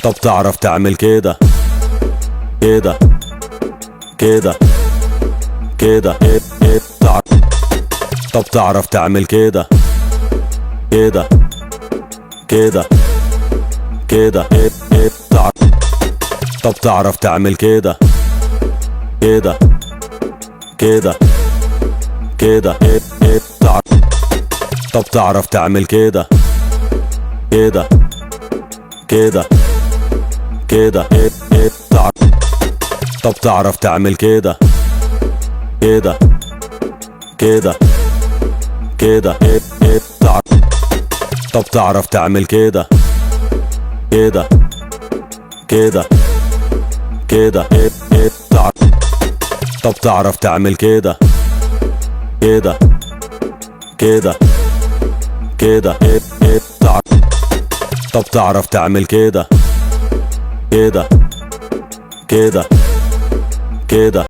طب تعرف تعمل كده كده كده كده تعرف. طب تعرف تعمل كده كده كده كده تعرف. طب تعرف تعمل كده كده كده كده تعرف. طب تعرف تعمل كده كده كده كده تعرف. طب تعرف تعمل كده كده كده كده تعرف. طب تعرف تعمل كده كده كده كده تعرف. طب تعرف تعمل كده كده كده كده تعرف. طب تعرف تعمل كده كده كده كده.